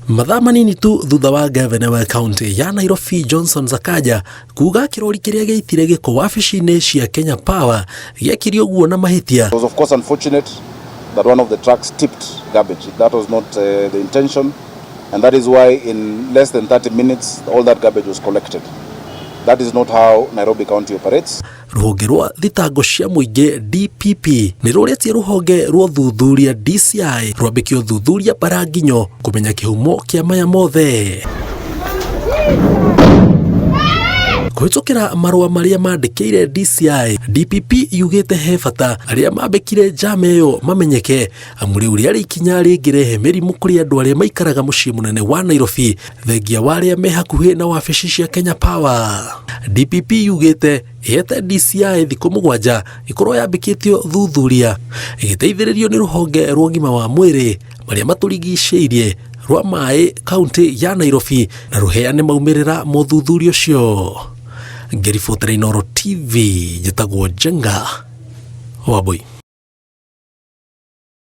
Mathaa manini tu thutha wa gavana wa kaunti ya Nairobi Johnson Sakaja kuga kĩrori kĩrĩa gĩaitire gĩko wabici-inĩ cia Kenya Power gĩekire ũguo na mahĩtia. It was of course unfortunate that one of the trucks tipped garbage. That was not the intention and that is why in less than 30 minutes all that garbage was collected. That is not how Nairobi County operates. Rũhonge rwa thitango cia mũingĩ DPP nĩ rũrĩtie rũhonge rwa ũthuthuria DCI rwambĩke ũthuthuria Baranginyo kũmenya kĩhumo kĩa maya mothe. Kũhĩtũkĩra marũa marĩa mandĩkĩire DCI, DPP yugĩte he bata arĩa mambĩkire njama ĩyo mamenyeke amu rĩu rĩarĩ ikinya rĩngĩrehe mĩrimũ kũrĩ andũ arĩa maikaraga mũciĩ mũnene wa Nairobi thengia wa arĩa me hakuhĩ na wabici cia Kenya Power. DPP yugĩte ĩhete DCI thikũ mũgwanja ĩkorwo yambĩkĩtio thuthuria ĩgĩteithĩrĩrio nĩ rũhonge rwa ũgima wa mwĩrĩ marĩa matũrigicĩirie rwa maĩ kaunti ya Nairobi na rũheane maumĩrĩra ma ũthuthuria ũcio. Ngĩribotera Inooro TV njĩtagwo Njenga Wambui.